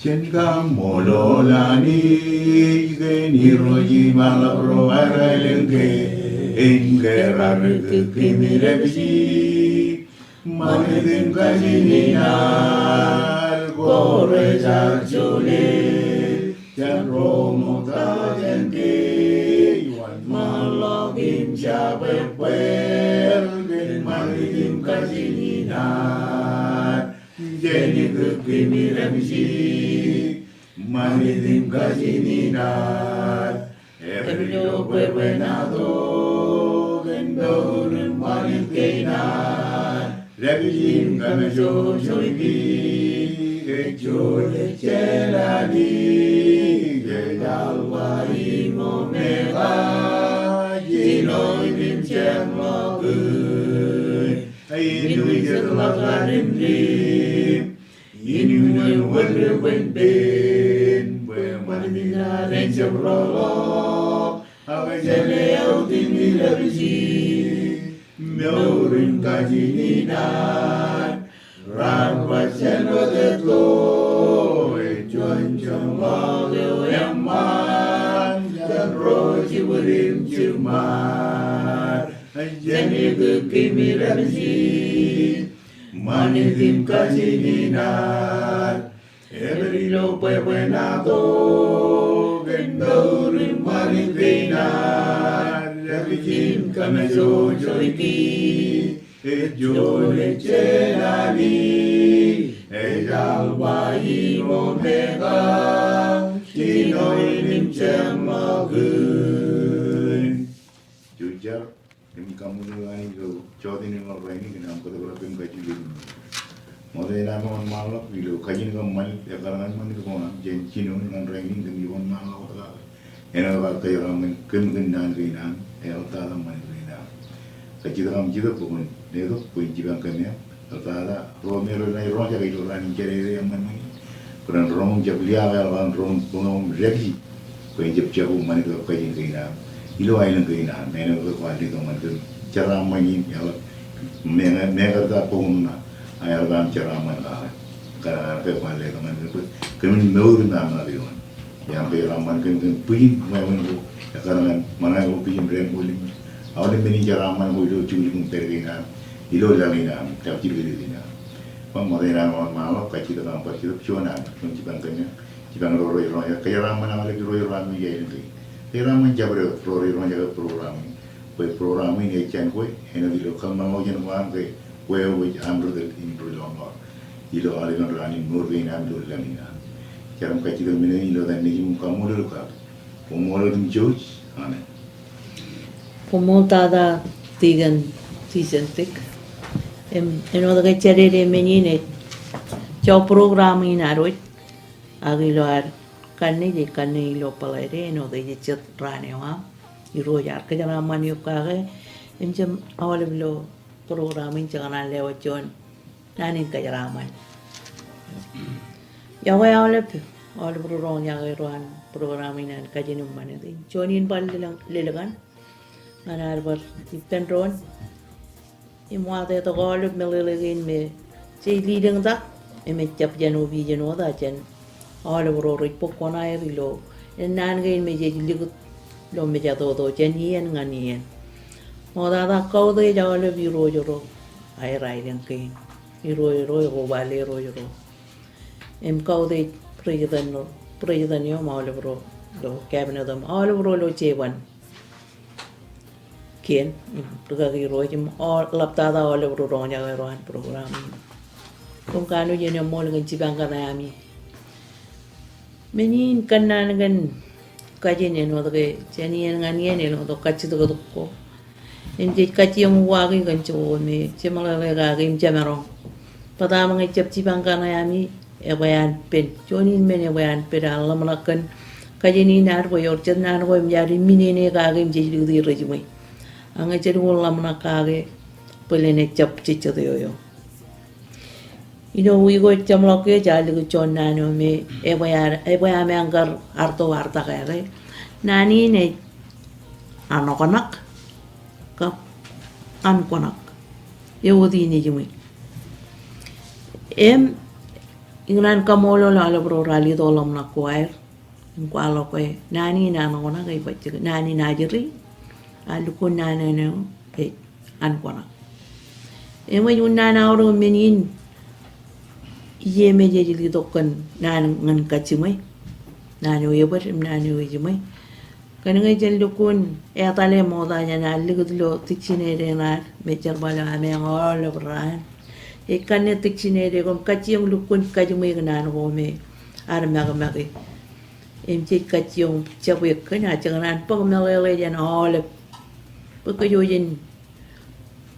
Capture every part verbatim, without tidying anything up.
Jen kaṃṃoolol Anij kōn Irooj im eḷap ro aer aelōñ ke, kōn ke raar kūkkimi dāpiji. Ṃanit im kajin in ad ko rej ar jole jān ro ṃokta jān ke, wōnṃaanḷọk im jabdewōt kōn ṃanit im kajin in ad. Jen kūkkimi dāpiji, ṃanit im kajin in ad. Epād ilo bwebwenato kōn mour im ṃanit kein ad. Dāpiji im kōmmejojo ippi, kōj jolōt jān Anij, kōj Alfa im Omega, jinoin im jeorḷọkin. Inwōj jet ḷọk ad im dim, inwōj wōt ri-wāween pen, bwe ṃanit in ad en jab roḷọk, ak jen lewōj im dāpiji, mour im kajin in ad raar baj jān wōt etto, ej juon joñoul eo eṃṃan jān ro jibwid im jiṃṃaad. Jen kūkkimi dāpiji, ṃanit im kajin in ad. Epād ilo bwebwenato kōn mour im ṃanit kein ad. Dāpiji im kōmmejojo ippi, kōj jolōt jān Anij, kōj Alfa im Omega, jinoin im jeorḷọkin. Jen jar im kaṃṃoolol Anij ilo jota in ilo rainin kōn aṃ kōtōprak kōm kajjitōk. Ṃokta in aṃ wōnṃaanḷọk ilo kajin kōm ṃanit, ekkar ñan ṃanit ko aṃ jān jinoin ñan rainin kōmij wōnṃaanḷọk wōt kake. Āinwōt kar kōjeraaṃṃan kōm kōn naan kein aṃ, eḷaptata ṃanit kein aṃ. Kajjitōk aṃ Jetōb bwe kwōn letok bwe in jipañ kōm eṃ. Eḷaptata ro me rej roñjake ilo raan in jeraere eṃṃan ṃani, bwe ren roñ im jab liaak eḷap an roñ im buñe im dāpiji, bwe en jab jako ṃanit kab kajin kein aṃ ilo aelōñ kein aṃ. Āinwōt ke kwaar letok ñan kōm jeraaṃṃan in, eḷap meñe, meñe kar ta bok im ṇa, ak eḷap aṃ jeraaṃṃan kake. Kōn ke kwaar letok ñan kōm bwe kōmin mour im aṃ ṇa ioon. Iar kōjeraaṃṃan kōm kōn bwijin wāween ko ekkar ñan ṃōṇōṇō ko bwijin dān ko limōn. Aolep men in jeraaṃṃan ko ilo jukjuk im pād kein aṃ, ilo laḷ in aṃ, kab jilkindik in aṃ. Bwe ṃokta in aṃ wōnṃaanḷọk, kajjitōk aṃ bar Jetōb juon an kwōn jipañ kōm eṃ, jipañ ro rej roñjake. Kōjeraaṃṃan aolep ro rej roñjake ilo aelōñ kein. Kōjeraaṃṃan jabdewōt ro rej roñjake program in. Bwe program in ej jān kwe, āinwōt ilo kōṃṃan ḷọk jān ko aṃ ke, kwe eo ej aṃ ri tōl im ri lọmọọr ilo aolepen raan in mour kein aṃ ilo lañ in aṃ. Jar im kajjitōk men in ilo etan Nejūṃ im kaṃṃoolol kake. Koṃṃool otem Jouj. Amen. Koṃṃool tata Tikōn Tijentik. Im āinwōt ke jar ej men in ej, ej program in ad wōj. Ak ilo ad kanne, ej kanne ilo Bōḷaide, āinwōt ej jet raan eo aṃ. Irooj ear kōjeraaṃṃan eok kake im jab aolep ilo program in jekōṇaan lewōj juon naan in kōjeraaṃṃan. Iọkwe aolep, aolep ri roñjake ro an program in an Kajin im Ṃanit in. Juon in bar lelōñ, lelōñ ñan ad bar ippān doon im wāween tok aolep meḷeḷe kein me jej lelōñtak im ejjab jān opiij in wōt ak jān aolep ro rej bōk kuṇaer ilo naan kein me jej likūt ilo mejatoto jān iien ñan iien. Ṃoktata kautiej aolep irooj ro aer aelōñ kein, irooj ro ekoba irooj ro. Im kautiej president ro, president eo im aolep ro ilo cabinet im aolep ro ilo jeban kien, im rikaki irooj im aolep, eḷaptata aolep ri roñjake ro an program in. Koṃ kanooj in eṃṃool kōn jipañ kaṇe ami. Men in kōnnaan kōn kajin āinwōt ke jān iien ñan iien āinwōt kajjitōk ko. Im jej kajjioñ uwaaki kōn jokwe me jemeḷeḷe kake im jemaroñ. Bōtaab ñe ejjab jipañ kaṇe ami, ekwe an pen. Juon in men ekwe an pen, ak ḷōmṇak kōn kajin in ad bwe ewōr jet naan ko im jaar iminene kake im jej likūt rej jiṃwe. Ak ñe jen lukkuun ḷōmṇak kake bwe len ejjab jejjet eo eo. Ilo wiik eo ej jeṃḷọk kiiō jaar likūt juon naan eo me ebwe ad, ebwe ameañ kar arto artak eke. Naan in ej anoknak kab ankoṇak. Ewōt in ejiṃwe. Im ikōṇaan kaṃṃoolol aolep ro raar letok ḷōmṇak ko aer im kwaḷọk bwe naan in anoknak ej bajjek naan in ajri, a lukkuun naan eo ej ankoṇak. Im ej unin aorōk men in ijeṃ ej letok kōn naan ñan kajjiṃwe, naan eo ebōd im naan eo ejiṃwe. Kōnke jen lukkuun etale ṃokta jān ad likūt ilo dictionary eo ad me jerbal eo ameañ aolep raan. Ej kanne dictionary ko im kajjioñ lukkuun kajjiṃwe naan ko me ad make make. Im jej kajjioñ jab kōn a jekōṇaan bōk meḷeḷe jān aolep. Bwe kōj jen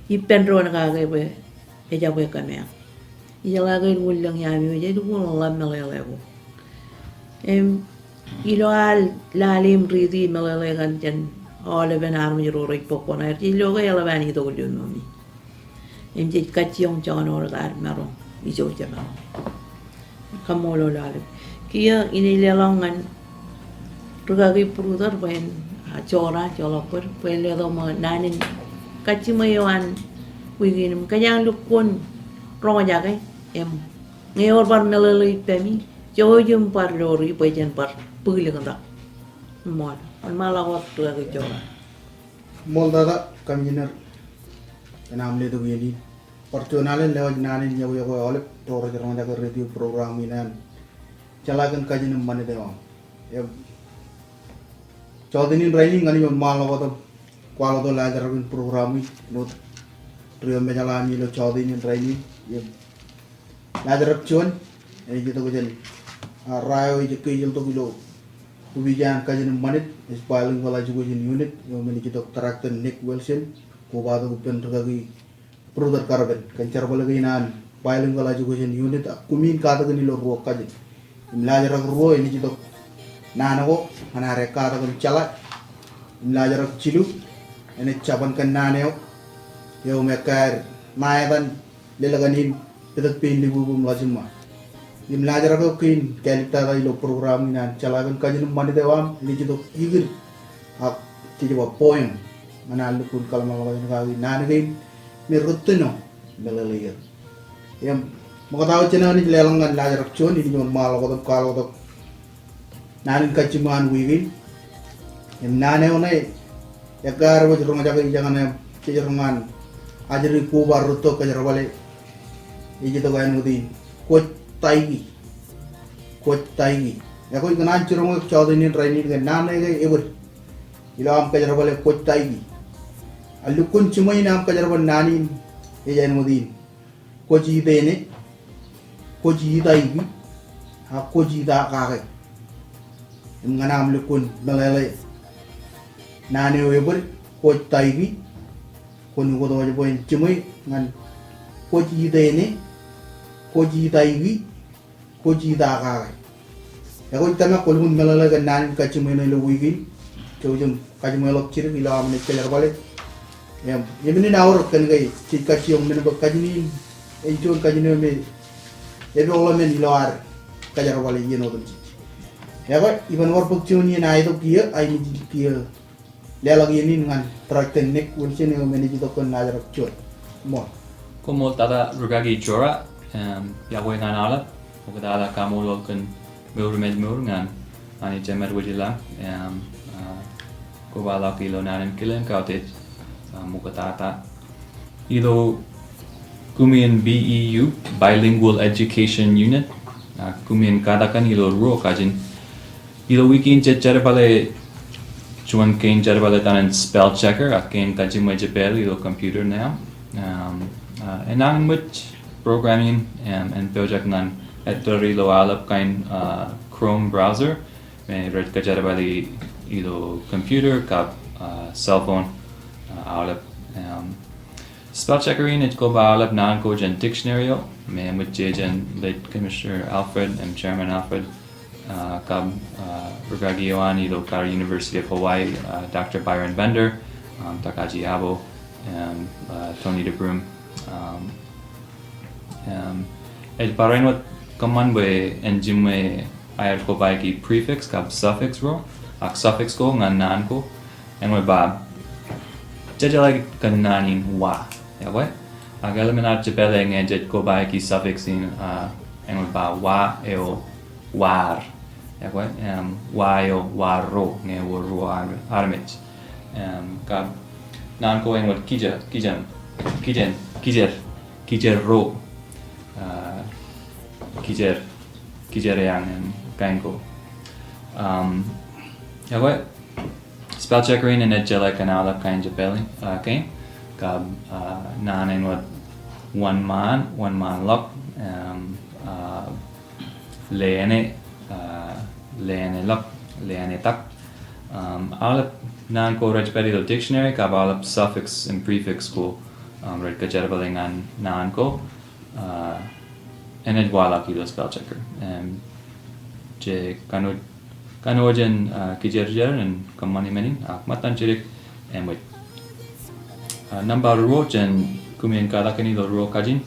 ippān doon kake bwe ejabwe kōmeañ. Ijeḷā ke elukkuun lōñ iaami eo jej lukkuun ḷap meḷeḷe ko. Im ilo ad lale im riiti meḷeḷe kaṇ jān aolepen armej ro rej bōk kuṇaō aer, jej lo ke eḷap an itok ilo iṃōmi. Im jej kajjioñ joñan wōt ad maroñ ijo jemaroñ. Kaṃṃoolol aolep. Kiiō in ij leḷọk ñan rūkaki Bruder bwe en, a, jora joḷọk bōd bwe en letok ṃōk naan in kajjiṃwe eo an wiik in im kōjeañ lukkuun roñjake im ñe ewōr bar meḷeḷe ippemi, jouj im bar lori bwe jen bar bōk lik in ta. Ṃool. Wōnṃaanḷọk wōt rūkaki jora. Ṃool tata Commissioner kōn aṃ letok iien in. Bar juon alen lewōj naan in yokwe yokwe aolep ro rej roñjake radio program in an jeḷā kōn kajin im ṃanit eo aṃ. Im jọteen in rainin ñan ij wōnṃaanḷọk wōt im kwaḷọk wōt laajrak in program in āinwōt ri-mejaḷ ami ilo jọteen in rainin im laajrak juon, enaaj itok jān, a, ra eo ej kiiltok ilo opiij an kajin im ṃanit, ej Bilingual Education Unit, eo me enaaj itok Director Nick Wilson, kobatok ippān rūkaki Bruder Karben kōn jerbal kein an Bilingual Education Unit, ak kumi in katakin ilo ruo kajin. Im laajrak ruo enaaj itok naan ko ñan ad katakin jeḷā. Im laajrak jilu enaaj jabōn kōn naan eo, eo me ekkā aer ṇa etan lelōñ in pitōk pein libubu im ḷōjiṃṃa. Im laajrak eo kein kāālōt tata ilo program in an jeḷā kōn kajin im ṃanit eo aṃ, enaaj itok ikid, ak jej ba poem, ñan ad lukkuun kōḷmānḷọkjeṇ kaki naan kein me rūtto ṇo meḷeḷe er. Im ṃokta wōt jān an ij leḷọk ñan laajrak juon, inaaj wōnṃaanḷọk wōt im kwaḷọk wōt naan in kajjiṃwe an wiik in. Im naan eo ṇe ekkā aer wōj roñjake ijeṇ ñan aṃ jej roñ an ajri koba rūtto kōjerbale, ej itok āinwōt in kwōj taiki. Kwōj taiki. Ekwe ikōṇaan jiroñ eok jọteen in rainin ke naan ṇe ke ebōd ilo aṃ kōjerbale kwōj taiki. A lukkuun jiṃwe in aṃ kōjerbal naan in ej āinwōt in kwōj itene, kwōj itaiki, ak kwōj itakake. Im ñan aṃ lukkuun meḷeḷe naan eo ebōd kwōj taiki, kwōn ukōt wōj bwe en jiṃwe ñan kwōj itene, kwōj itaiki, kwōj itakake. Ekwe ij tōmak kwōlukkuun meḷeḷe kōn naan in kajjiṃwe ṇe ilo wiik in, jouj im kajiṃweḷọk jidik ilo aṃ naaj kōjerbale. Im, im men in aorōk kōn ke jej kajjioñ men bwe kajin in en juon kajin eo me epokḷọk men ilo ad kōjerbale iien otemjej. Ekwe iban wōr bōk juon iien aetok kiiō, ak inaaj kiiō leḷọk iien in ñan Director Nick Wilson eo me enaaj itok kōn laajrak juon. Ṃool. Koṃṃool tata rūkaki Jora, im, iọkwe ñan aolep, ṃoktata kaṃṃoolol kōn mour im ej mour ñan Anij Jemed Wūjilñiō, im, a, kobaḷọk ilo naan in kilen kautiej, a, ṃoktata. Ilo kumi in B E U, Bilingual Education Unit, a, kumi in katakin ilo ruo kajin. Ilo wiik in jej jerbale juon kein jerbal etan in spell checker, ak kein kajiṃwe jepād ilo computer ṇe aṃ. Um, uh, enañin ṃōj program in, um, en pojak ñan ettōr ilo aolep kain, uh, Chrome browser, me rej kōjerbali ilo computer kab, uh, cell phone, uh, aolep. Um, spell checker in ej koba aolep naan ko jān dictionary eo, me eṃōj jān late Commissioner Alfred im Chairman Alfred uh, kab, uh, rūkaki eo an ilo kar University of Hawaii, uh, Doctor Byron Bender, um, Takaji Abo, im, uh, Tony DeBrum. Um, im, ej barāinwōt kōṃṃan bwe en jiṃwe aer kobaiki prefix kab suffix ro, ak suffix ko ñan naan ko, āinwōt ba, jejeḷā kōn naan in wa, ekwe. Ak eḷmen ad jepāle ñe jej kobaiki suffix in, uh, āinwōt ba wa eo war, ekwe, im, wa eo war ro, ñe ewōr ruo ar-, armej. Im, kab naan ko āinwōt kijer, kijen, kijen, kijer, kijer ro, uh, kijer, kijer eañ im kain ko. Um, ekwe, spell checker in enaaj jeḷā kōn aolep kain jepāle, uh, kein, kab, uh, naan āinwōt wōnṃaan, wōnṃaanḷọk, um, uh, leene, uh, leeneḷọk, leenetak. Um, aolep naan ko rej pād ilo dictionary, kab aolep suffix im prefix ko, um, rej kōjerbale ñan naan ko, uh, enaaj waḷọk ilo spell checker. Im, je kanooj, kanooj in, uh, kijerjer in kōṃṃani men in, ak ṃōttan jidik eṃōj. Uh, nōṃba ruo jān koṃṃan katak in ilo ruo kajin,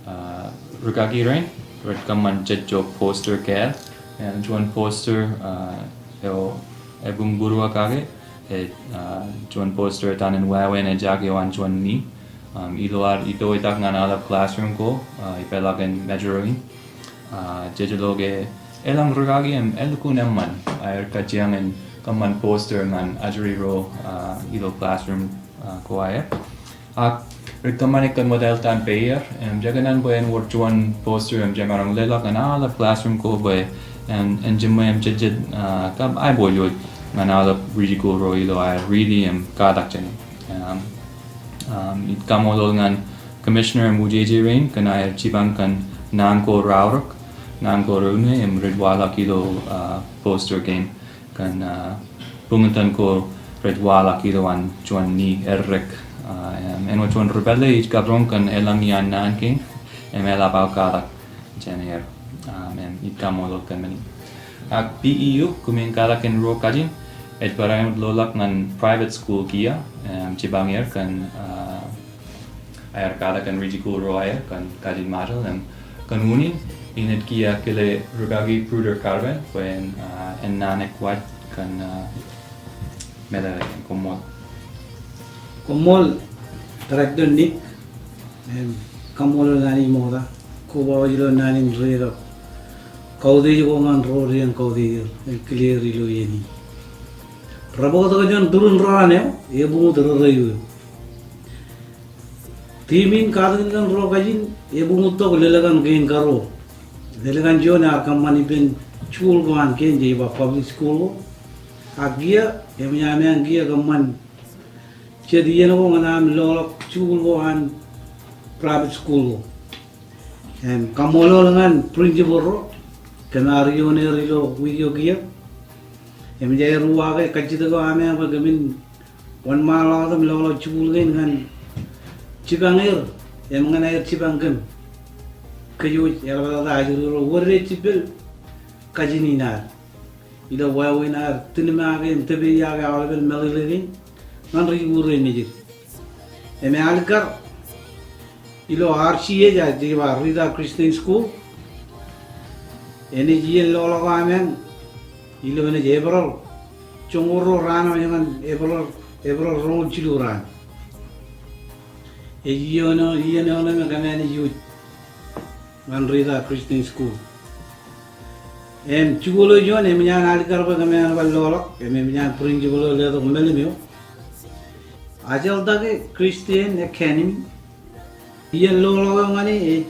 uh, rūkaki rein, rej kōṃṃan jejjo poster kāāl. Im juon poster, uh, eo ebuñbūruō kake, ej, uh, juon poster etan in wāween ejak eo an juon ni. Um, ilo ad itok itak ñan aolep classroom ko, uh, ipeḷaakin Mājro in. Uh, jej lo ke elōñ rūkaki im elukkuun eṃṃan aer kajjioñ in kōṃṃan poster ñan ajri ro, uh, ilo classroom, uh, ko aer. Ak rej kōṃṃani kōn wōt eltan peier, im jekōṇaan bwe en wōr juon poster im jemaroñ leḷọk ñan aolep classroom ko bwe en, en jiṃwe im jejjet, uh, kab aiboojoj ñan aolep rijikuuḷ ro ilo aer riiti im katak jāne. Um, um, ij kaṃṃoolol ñan commissioner im ujeje rein kōn aer jipañ kōn naan ko raorōk, naan ko reune im rej waḷọk ilo, uh, poster kein kōn, uh, buñtōn ko rej waḷọk ilo an juon ni errek. Uh, im āinwōt juon ri pālle ij kaproñ kōn elōñ iaan naan kein im eḷap aō katak jān er. Um, im ij kaṃṃoolol kōn men in. Ak P E U, koṃṃan katak in ruo kajin, ej barāinwōt loḷọk ñan private school kiiō, im jipañ er kōn, uh, aer katak kōn rijikuuḷ ro aer kōn kajin Ṃajeḷ im kōn unin, inaaj kiiō kile rūkaki Bruder Carmen bwe en, uh, en naan ekwōj kōn, uh, meḷeḷe in. Koṃṃool. Koṃṃool, Director Nick. Im kaṃṃoolol Anij ṃokta, koba wōj ilo naan in ri kab kautiej ko ñan ro rej kautiej er im kile er ilo iien in. Rebōktok jān turin raan eo, ebuñut ri reiū eo. Theme in katak in kōn ruo kajin, ebuñuttok lōḷōkan kein karuo. Lōḷōkan juon ear kōṃṃan ippān jikuuḷ ko an kein, jej ba public school ko. Ak kiiō, eṃōj ameañ kiiō kōṃṃan jet iien ko ñan aṃ loḷọk jikuuḷ ko an private school ko. Im kaṃṃoolol ñan principal ro, kōm ar iioon er ilo wiik eo kiiō. Im jej aer uwaake kajjitōk eo ameañ bwe kōmin wōnṃaanḷọk im loḷọk jikuuḷ kein ñan jipañ er, im ñan aer jipañ kōm. Kōj wōj eḷaptata ajri ro, wōr rej jippel kajin in ad ilo wāween ad tūnmake im tōpeiyake aolepān meḷeḷe kein ñan ri-jikuuḷ rein nejid. Im ealikkar ilo R C H, jej ba Rita Christian School, enaaj iien loḷọk eo ameañ ilo enaaj Eprōl joñoul ruo raan eo ñan Eprōl, Eprōl roñoul jilu raan. Ej iien eo, iien eo ṇe me kōm āinwōt youth ñan Rita Christian School. Im jikuuḷ eo juon, eṃōj an alikkar bwe kōm āinwōt bar loḷọk, im eṃōj an principal eo letok melim eo. Ajeḷ Take Christian Academy. Iien loḷọk eo ñan e ej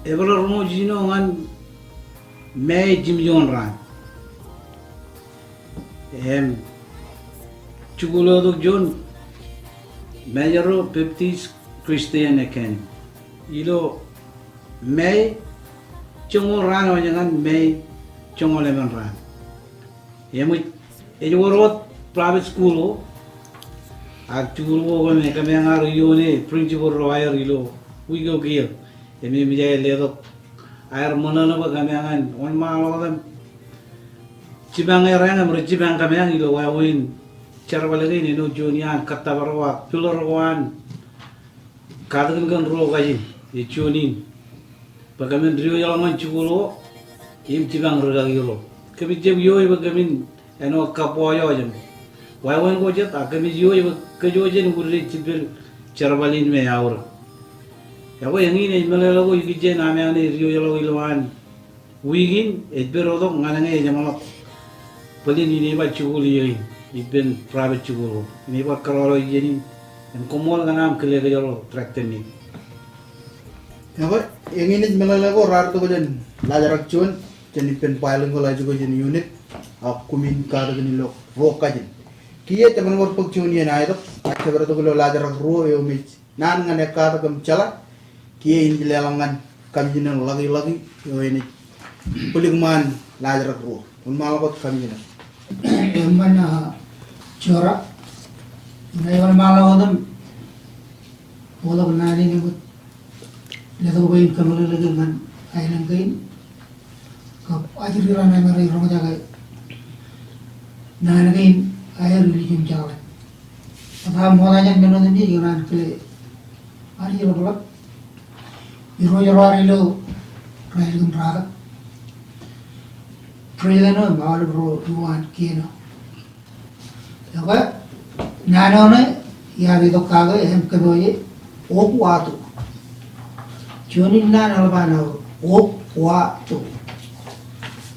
Eprōl roñoul jiljino ñan May jimjuon raan. Im jikuuḷ eo tok juon, Mājro Baptist Christian Academy. Ilo May joñoul raan eo ñan May joñoul emān raan. Eṃōj, ej wōr wōt private school ko. Ak jikuuḷ ko kōm, kōm āinwōt iioon principal ro aer ilo wiik eo kiiō. Im eṃōj aer letok aer ṃōṇōṇō bwe kōm āinwōt wōnṃaanḷọk im Jipañ er eañ im rej jipañ kōm eañ ilo wāween jerbal kein āinwōt juon iaan kōttōpar ko ak pilor ko an katakin kōn ruo kajin ej juon in. Bwe kōmin diwōjḷọk ñan jikuuḷ ko im jipañ rikaki ro. Kōmij jab iooj bwe kōmin āinwōt kabbokbok im wāween ko jet ak kōmij iooj bwe kōj jen wūddik jippān jerbal in me eaorōk. Ekwe eñin ej meḷeḷe ko ikijjien am eañ ij diwōjḷọk ilowaan wiik in ej pād tok ñan ñe ejeṃḷọk bōlen inepata jikuuḷ iiō in ippān private jikuuḷ ko. Inepata kōrọọl eo iien in im koṃṃool kōn aṃ kile kōjro director in. Ekwe eñin ej meḷeḷe ko raar itok jān laajrak juon jān ippān bilingual education unit ak kumi in katakin ilo ruo kajin. Kiiō jeban wōr bōk juon iien aetok ak jabdewōt tok ilo laajrak ruo eo im ej naan ñan ekkatak im jeḷā. Kiiō in ij leḷọk ñan commissioner Lucky Lucky eo enaaj bwilikṃaan laajrak ruo. Wōnṃaanḷọk wōt commissioner. Eṃṃan, a, Jora. Inaaj wōnṃaanḷọk wōt im bōktok naan in ṃōk letok bwe in kōmeḷeḷeik ñan aelōñ kein kab ajri raṇe emaroñ roñjake naan kein aer ilju im jeḷā. Etaṃ ṃokta jān men otemjej ikōṇaan kile Anij ḷapḷap. Irooj ro ad ilo raelep im ratak, President eo im aolep ro iwaan kien eo. Ekwe naan eo ṇe iar itok kake im kōpooje Okwato. Juon in naan eḷap an aō, Okwato.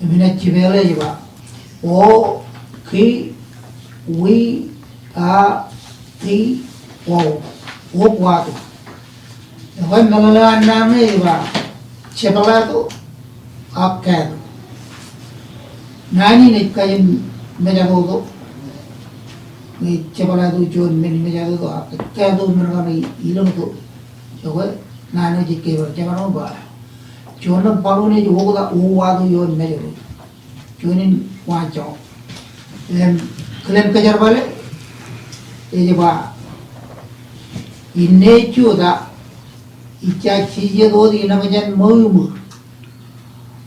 Im inaaj jipeeḷe ej ba, O K W A T O, Okwato. Ekwe meḷeḷe an naan ṇe ej ba, jepḷato ak kato. Naan in ej kajin mejatoto. Ej jepḷato juon men mejatoto ak kato men kaṇe ilōñtok. Ekwe naan eo ej kōpooje, jepḷato ba, juon ṇe baḷuun ej okta, Okwato ioon mejatoto. Juon in waanjoñak. Im kilen kōjerbale ej ba, inne ej jutak, ij jab jijet wōt inaṃ jān ṃweiṃ.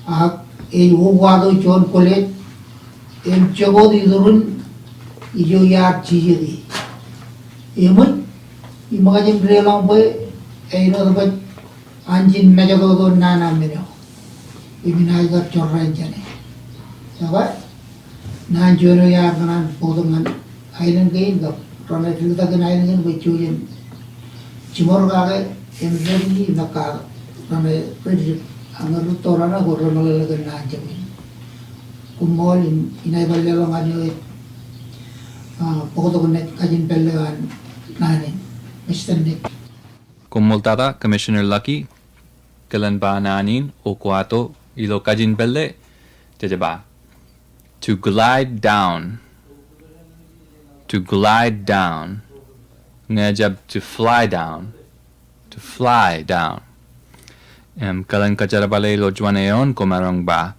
Ak ej Okwato juon kwōlej im jokot iturin ijo iar jijet ie. Eṃōj, iṃōkaj im deḷọñ bwe āinwōt bwe an jen mejatoto naan aṃ men eo im inaaj kar jorrāān jāne. Ekwe naan juon eo iar kōṇaan bōktok ñan aelōñ kein kab raṇe diktakin aelōñ kein bwe jen jiṃor kake im rej ri im ekkatak raṇe rej dik. Ak ñe rūtto raṇe ko remeḷeḷe kōn naan jab in. Koṃṃool im inaaj bar leḷọk ñan eo ej, a, bōktok ñan kajin pālle eo an naan in, Mister Nick. Koṃṃool tata, Commissioner Lucky. Kilen ba naan in Okwato ilo kajin pālle, jej ba, to glide down. To glide down. Ñe jab to fly down. To fly down. Im kilen kōjerbale ilo juon eoon koṃaroñ ba,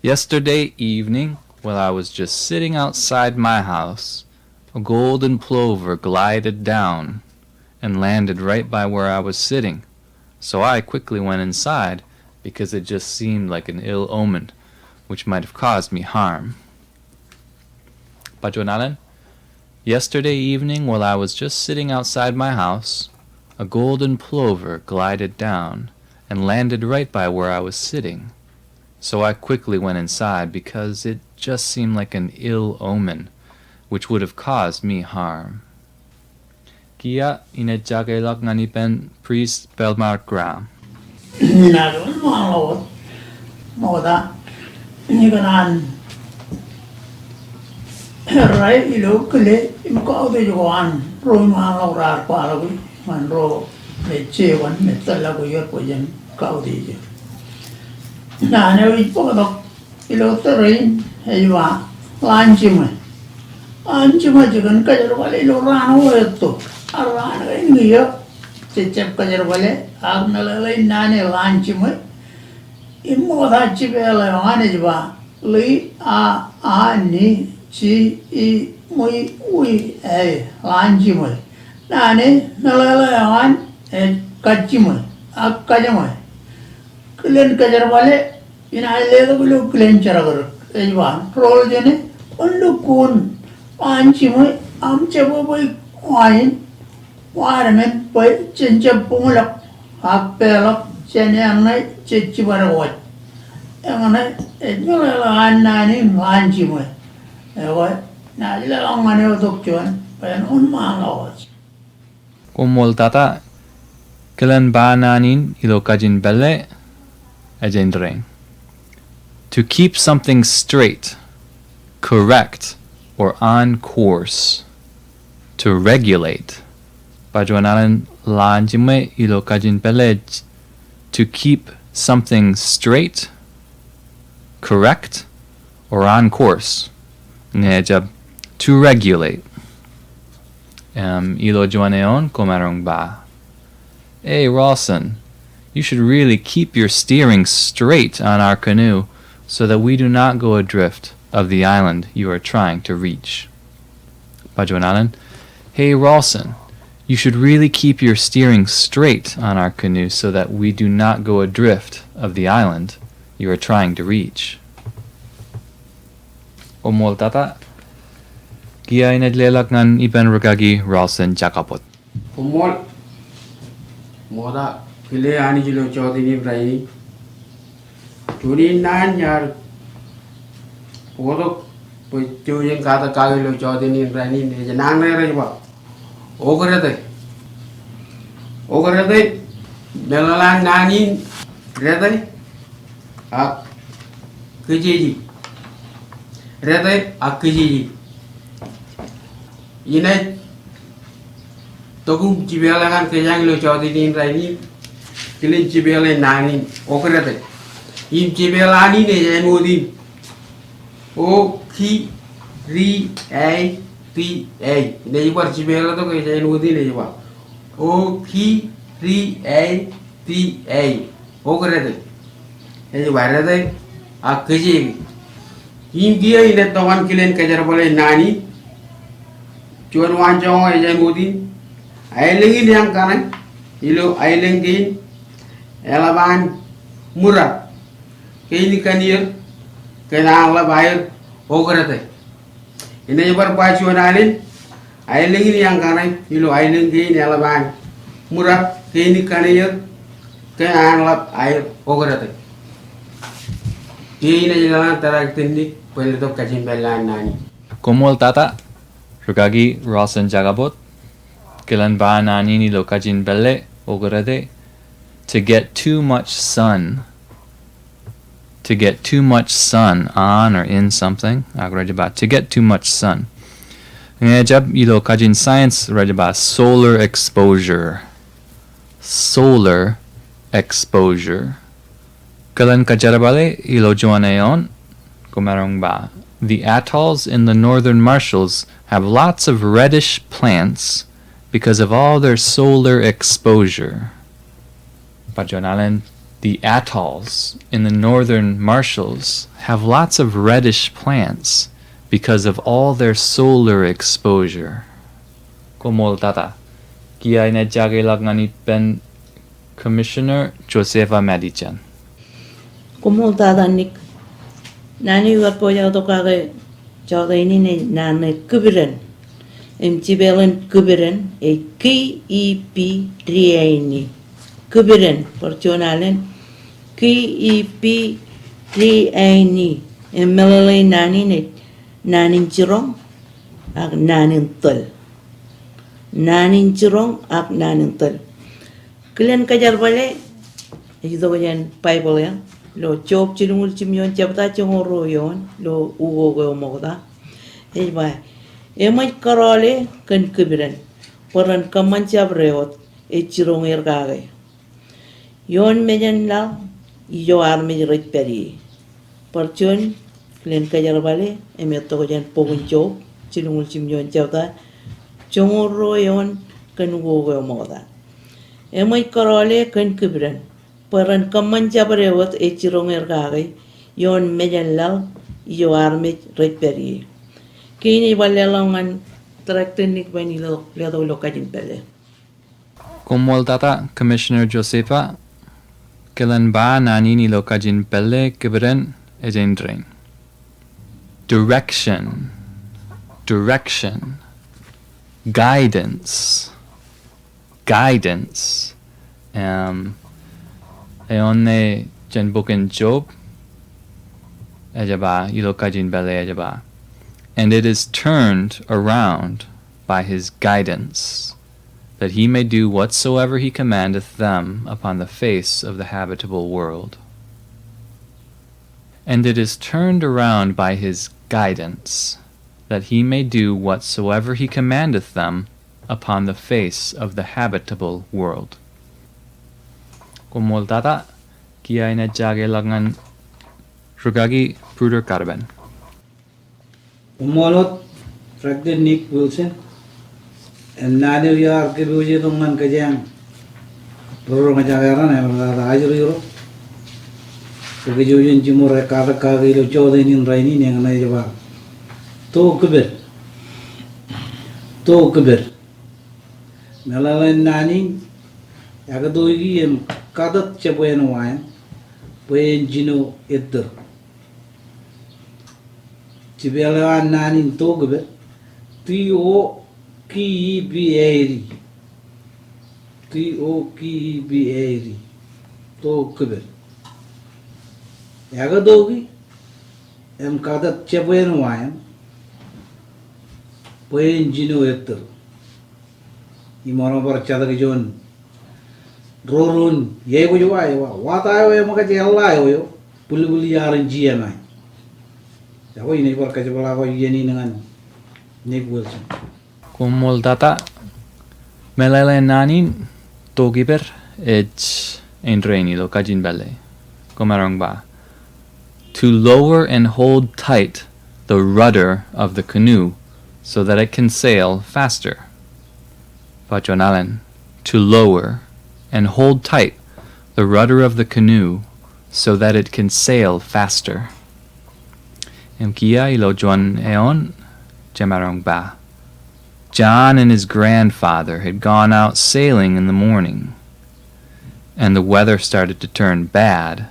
yesterday evening, while I was just sitting outside my house, a golden plover glided down and landed right by where I was sitting. So I quickly went inside because it just seemed like an ill omen, which might have caused me harm. Ba juon alen, yesterday evening, while I was just sitting outside my house, a golden plover glided down and landed right by where I was sitting. So I quickly went inside because it just seemed like an ill omen, which would have caused me harm. Kiiō inaaj jakeḷọk ñan ippān Priest Belmar Graham. Inaaj wōnṃaanḷọk wōt ṃokta ikōṇaan errā ilo kile im kautiej ko an ro iṃaanḷọk raar kwaḷọk ñan ro me jeban me tōllọk iiō bwe jen kautiej. Naan eo ej bōktok ilo tōre in ej ba, ḷaan jiṃwe. Ḷaan jiṃwe jikin kōjerbale ilo raan ko etto. Ak raan kein kiiō jej jab kōjerbale ak meḷeḷein naan e ḷaan jiṃwe. Im ṃokta jipeeḷ eo an ej ba, ḷi a a ni ji i ṃwi wi e, ḷaan jiṃwe. Naan e meḷeḷe eo an ej kajjiṃwe ak kajjiṃwe. Kilen kōjerbale inaaj letok ilo kilen jerọkdọk. Ej ba, rool jeṇe, kwōn lukkuun ḷaan jiṃwe aṃ jebwebwe kwain, kwaar men bwe jen jab buñlọk ak peḷọk jān eañ ṇe jej jibadek wōj. Eñṇe ej meḷeḷe an naan in ḷaan jiṃwe. Ekwe, naaj leḷọk ñan eotok juon bwe en wōnṃaanḷọk wōj. Koṃṃool tata. Kilen ba naan in ilo kajin pālle, ej indein. To keep something straight, correct, or on course. To regulate. Ba juon alen ḷaan jiṃwe ilo kajin pālle, to keep something straight, correct, or on course. Ñe ejjab to regulate. Im, ilo juon eoon, komaroñ ba, "Hey, Ralston, you should really keep your steering straight on our canoe so that we do not go adrift of the island you are trying to reach." Ba juon alen, "Hey, Ralston, you should really keep your steering straight on our canoe so that we do not go adrift of the island you are trying to reach." Koṃṃool tata. Kiiō inaaj leḷọk ñan ippān rūkaki Ralston Jakabot. Koṃṃool. Ṃokta, kile Anij ilo jọteen in rainin. Juon in naan iar bōktok bwe jouj in katak kake ilo jọteen in rainin, ej naan ṇe rej ba, okrete. Okrete, meḷeḷe an naan in rete ak kōjeje. Rete ak kōjeje. Inaaj tok im jipeḷ eñin kōjeañ ilo jọteen in rainin, kilen jipeḷ in naan in okrete. Im jipeḷ an in ej āinwōt in. O K R E T E. Inaaj bar jipeḷ tok ej āinwōt in ej ba, O K R E T E. Okrete. Ej ba rete ak kōjeje. Im kiiō inaaj tok ñan kilen kōjerbale naan in. Juon waanjoñak ej āinwōt in. Aelōñ in eañ kaṇe ilo aelōñ kein eḷap an ṃurad. Kein kaṇ ear kōn an ḷap aer okrete. Inaaj bar ba juon alen, aelōñ in eañ kaṇe ilo aelōñ kein eḷap an ṃurad, kein kaṇ ear kōn an ḷap aer okrete. Kiiō inaaj leḷọk tōre tok bwe en letok kajin pālle an naan in. Koṃṃool tata, rūkaki Ralston Jakabot. Kilen ba naan in ilo kajin pālle, okrete, to get too much sun. To get too much sun on or in something. Ak rej ba, to get too much sun. Ñe ejjab ilo kajin science rej ba solar exposure. Solar exposure. Kilen kōjerbale ilo juon eoon, komaroñ ba, the atolls in the northern Marshalls have lots of reddish plants because of all their solar exposure. Ba juon alen, the atolls in the northern Marshalls have lots of reddish plants because of all their solar exposure. Koṃṃool tata. Kiiō inaaj jakeḷọk ñan ippān Commissioner Josefa Madichen. Koṃṃool tata Nick. Naan eo iar pojak tok kake jọteen in ej naan ṇe kipdōn. Im jipeḷ in kipdōn ej K E P D O N E. Kipdōn, bar juon alen, K E P D O N E. Im meḷeḷe in naan in ej naan in jiroñ ak naan in tōl. Naan in jiroñ ak naan in tōl. Kilen kōjerbale, ej itok jān Baibōḷ eṇ, ilo Job jilñuul jimjuon jebta joñoul ruo eoon, ilo ukok eo ṃokta. Ej ba, eṃōj kōrọọle kōn kipdōn, bwe ren kōṃṃan jabdewōt ej jiroñ er kake. Ioon mejān laḷ ijo armej rej pād ie. Bar juon, kilen kōjerbale, im itok jān bok in Job, jilñuul jimjuon jebta, joñoul ruo eoon kōn ukok eo ṃokta. Eṃōj kōrọọle kōn kipdōn, bwe ren kōṃṃan jabdewōt ej jiroñ er kake, ioon mejān laḷ ijo armej rej pād ie. Kein ej bar leḷọk ñan Director Nick bwe en letok ilo kajin pālle. Koṃṃool tata Commissioner Josefa. Kilen ba naan in ilo kajin pālle kipdōn ej indein. Direction, direction. Guidance, guidance. Im, eoon ṇe jān bok in Job, ej ba, ilo kajin pālle ej ba, "And it is turned around by his guidance, that he may do whatsoever he commandeth them upon the face of the habitable world." And it is turned around by his guidance, that he may do whatsoever he commandeth them upon the face of the habitable world. Koṃṃool tata, kiiō inaaj jakeḷọk ñan rūkaki Bruder Kataben. Koṃṃool wōt, Rector Nick Wilson. Im naan eo iar kōpooje tok ñan kōjeañ ro roñjake raṇ, ej bar tata ajri ro. Bwe kōj jen jiṃor katak kake ilo jota in rainin, eñṇe ej ba, "To kūped. To kūped." Meḷeḷein naan in, ekatoiki im katōt jebwāān wa eṇ, bwe en jino ettōr. Jipeḷ eo an naan in to kūped, T O K E P E D. T O K E P E D. To kūped. Ekatoiki im katōt jebwāān wa eṇ, bwe en jino ettōr. Im emaroñ bar jatōk juon roro in ikwōj wa, ej ba, "Wa ta eo eṃōkaj eḷḷā eo eo, bwilbwil iar in jiemae?" Iọkwe, inaaj bar kōjepḷaak iien in ñan Nick Wilson. Koṃṃool tata, meḷeḷein naan in, to kūped, ej āindein ilo kajin pālle. Komaroñ ba, "To lower and hold tight the rudder of the canoe so that it can sail faster." Ba juon alen, "To lower and hold tight the rudder of the canoe so that it can sail faster." Im kiiō ilo juon eoon, jemaroñ ba, "John and his grandfather had gone out sailing in the morning, and the weather started to turn bad,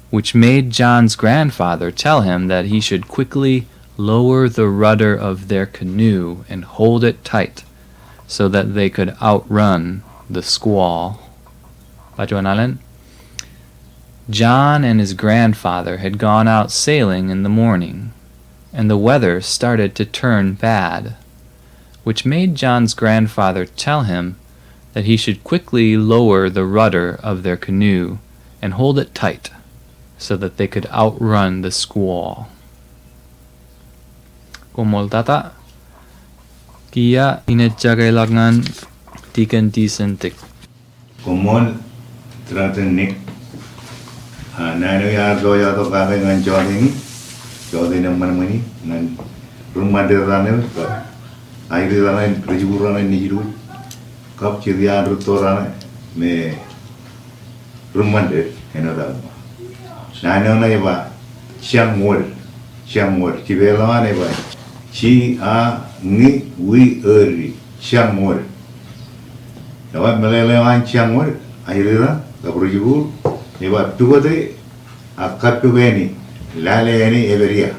which made John's grandfather tell him that he should quickly lower the rudder of their canoe and hold it tight so that they could outrun the squall." Ba juon alen, "John and his grandfather had gone out sailing in the morning, and the weather started to turn bad, which made John's grandfather tell him that he should quickly lower the rudder of their canoe and hold it tight so that they could outrun the squall." Koṃṃool tata, kiiō inaaj jakeḷọk ñan Deacon Deason Dick. Koṃṃool, Director Nick. Ah, naan eo iar pojak tok kake ñan jota in, jota in eṃṃanṃani, ñan ri-Ṃande raṇe, kab ajri raṇe, ri-jikuuḷ raṇe, nejiroñ, kab jet iaan rūtto raṇe, me ri-Ṃande, āinwōt aō ba. Naan eo ṇe ej ba, "Jañwōd, jañwōd." Jipeḷ eo an ej ba, J A Ñ W O D, jañwōd. Ej ba meḷeḷe eo an jañwōd, ajri raṇ, kab ri-jikuuḷ, ej ba, "Pukot e, ak kappok āne, lale āne epād ia?"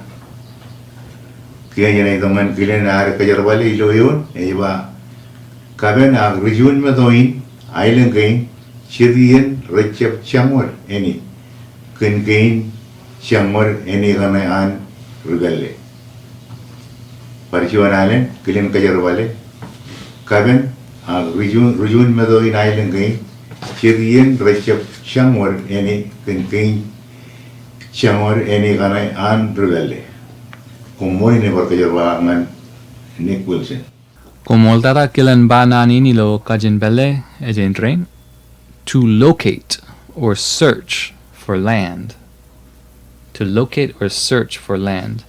Kiiō jenaaj itok ñan kilen ad kōjerbale ilo eoon, ej ba, "Kapen ak ri-juon meto in aelōñ kein, jet iien rejjab jañwōd āne kōn kein, jañwōd āne kaṇe an ri-pālle." Bar juon alen, kilen kōjerbale. "Kapen ak ri-juon, ri-juon meto in aelōñ kein, jet iien rejjab jañwōd āne kōn kein, jañwōd āne kaṇe an ri-pālle." Koṃṃool. Inaaj bar kōjerbale ñan Nick Wilson. Koṃṃool tata. Kilen ba naan in ilo kajin pālle ej āindein, "To locate or search for land." To locate or search for land.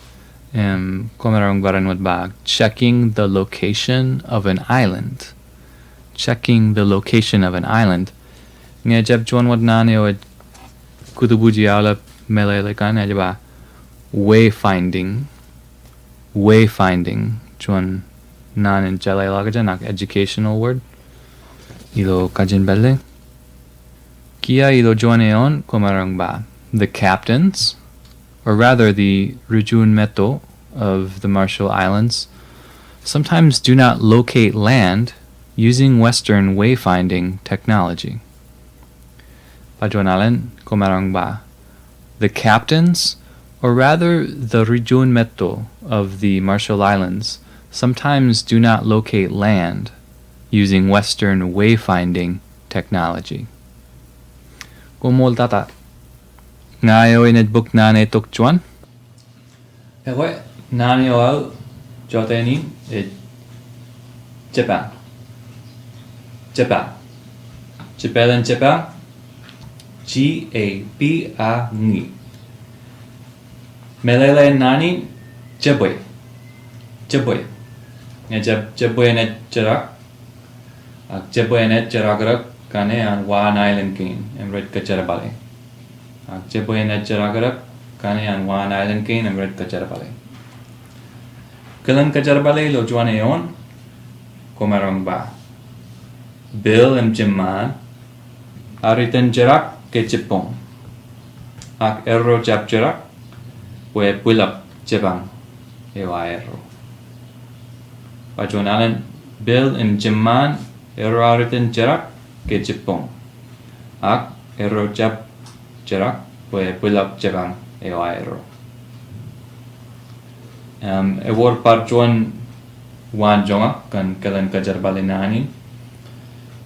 Im, komaroñ bar āinwōt ba, "Checking the location of an island." Checking the location of an island. Ñe ejjab juon wōt naan eo ej kūtbuuj iaḷ eo meḷeḷe kaṇ, ej ba, "Wayfinding." Wayfinding, juon naan in jeḷāḷọkjeṇ ak educational word ilo kajin pālle. Kiiō ilo juon eoon, komaroñ ba, "The captains or rather the Rijuunmeto of the Marshall Islands, sometimes do not locate land using Western wayfinding technology. Ba juon alen, komaroñ ba. The captains, or rather the Rijuunmeto of the Marshall Islands, sometimes do not locate land using Western wayfinding technology. Koṃṃool tata. Ña eo enaaj bōk naan eo tok juon. Ekwe, naan eo aō jọteen in ej jepañ. Jepañ. Jepāleen jepañ. J E P A Ñ. Meḷeḷe in naan in jebwe. Jebwe. Ñe jeb-, jebwe enaaj jerak. Ak jebwe enaaj jerakrak kaṇe an wa ṇa ālōñ kein im rej kōjerbale. Ak jebwe enaaj jerakrak kaṇe an wa ṇa ālōñ kein im rej kōjerbale. Kilen kōjerbale ilo juon eoon, komaroñ ba. Bill im Jim Maan ar iten jerak ke jibboñ. Ak erro jab jerak bwe ebwilọk jepañ eo aerro. Ba juon alen, Bill im Jim Maan erro ar iten jerak ke jibboñ. Ak erro jab jerak bwe ebwilọk jepañ eo aerro. Im, ewōr bar juon waanjoñak kōn kilen kōjerbale naan in.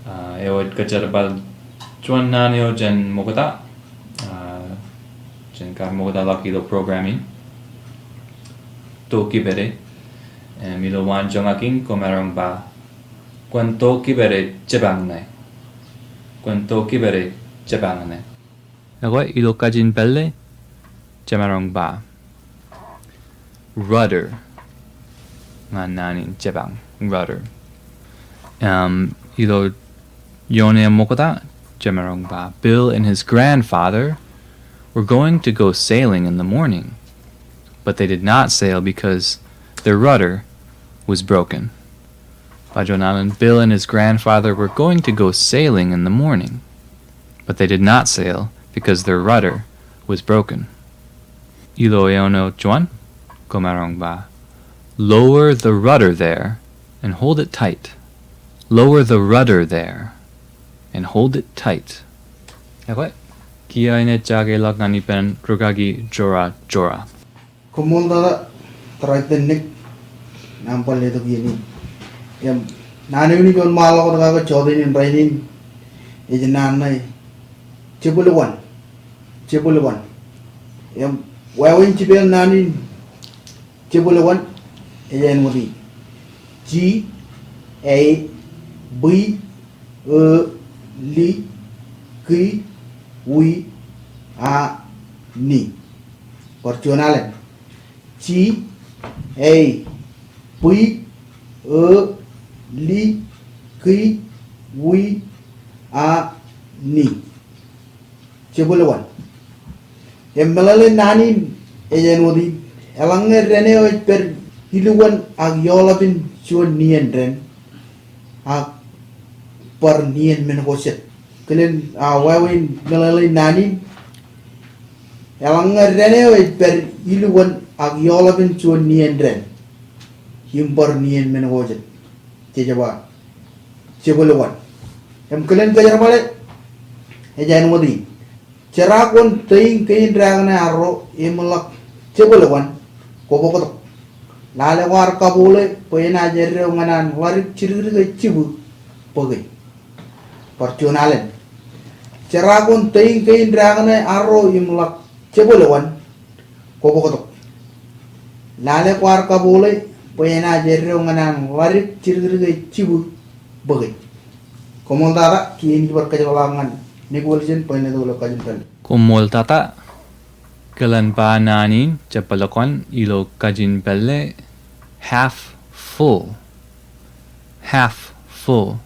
Ah, eo ej kōjerbal juon naan eo jān ṃokta. Ah, jān kar ṃokta ḷọk ilo program in. To kipede. Im, ilo waanjoñak in komaroñ ba. Kwōn to kipede jepañ ṇe. Kwōn to kipede jepañ ṇe. Ekwe, ilo kajin pālle, jemaroñ ba. Rudder. Ñan naan in jepañ, rudder. Um, ilo ioon e ṃokta, jemaroñ ba. Bill and his grandfather were going to go sailing in the morning, but they did not sail because their rudder was broken. Ba juon alen, Bill and his grandfather were going to go sailing in the morning, but they did not sail because their rudder was broken. Ilo eoon eo juon, komaroñ ba. Lower the rudder there and hold it tight. Lower the rudder there and hold it tight. Ekwe, kiiō enaaj jakeḷọk ñan ippān rūkaki Jora Jora. Koṃṃool tata, tōre ippān Nick, ñan bar letok iien in. Im, naan eo enaaj wōnṃaanḷọk kake jọteen in rainin, ej naan ṇe, jebwilwōn, jebwilwōn. Im, wāween jepān naan in, jebwilwōn, ej āinwōt in. J, E, B, W, K, W, A, N. Bar juon alen. J, E, B, W, K, W, A, N. Jebwilwōn. Im meḷeḷe in naan in ej āinwōt in, eḷaññe dān eo ej pād ilowaan ak eoḷapān juon nien dān, ak bar nien men ko jet. Kilen, a, wāween meḷeḷe in naan in, eḷaññe dān eo ej pād ilowaan ak eoḷapān juon nien dān, im bar nien men ko jet. Jej ba, jebwilwōn. Im kilen kōjerbale, ej āinwōt in. Jeraakwōn teiñ kein dākṇe arro im ḷak jebwilwōn, kwō bōktok. Lale kwaar kabuḷe bwe enaaj eddo ñan an ḷadik jidikdik ej jibwibōke. Bar juon alen. Jeraakwōn teiñ kein dākṇe arro im ḷak jebwilwōn, kwō bōktok. Lale kwaar kabuḷe bwe enaaj eddo ñan an ḷadik jidikdik ej jibwibōke. Koṃṃool tata, kiiō enaaj bar kōjepḷaak ñan Nick Wilson bwe en letok ilo kajin pālle. Koṃṃool tata, kilen ba naan in, jepwilwōn ilo kajin pālle, half full. Half full.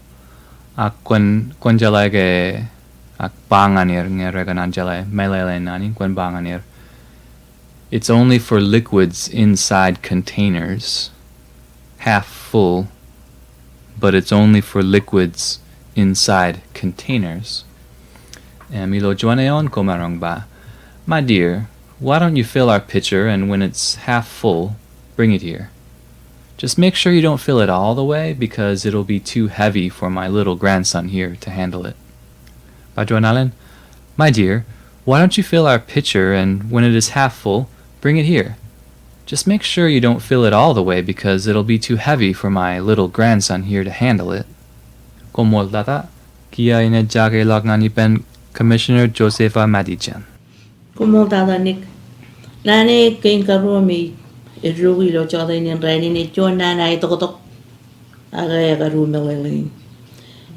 Ak kwōn, kwōn jeḷā ke, ak ba ñan er, ñe rekōṇaan jeḷā, meḷeḷe in naan in, kwōn ba ñan er. It's only for liquids inside containers. Half full, but it's only for liquids inside containers. Im ilo juon eoon komaroñ ba. My dear, Why don't you fill our pitcher, and when it's half full, bring it here. Just make sure you don't fill it all the way because it'll be too heavy for my little grandson here to handle it. Ba juon alen, My dear, why don't you fill our pitcher, and when it is half full, bring it here. Just make sure you don't fill it all the way because it'll be too heavy for my little grandson here to handle it. Koṃṃool tata, kiiō inaaj jakeḷọk ñan ippān Commissioner Josefa Matichon. Koṃṃool tata Nick. Naan eo kein karuo me ej eddoiki ilo jota in rainin ej juon naan aetoktok. Ak ekaruo meḷeḷein.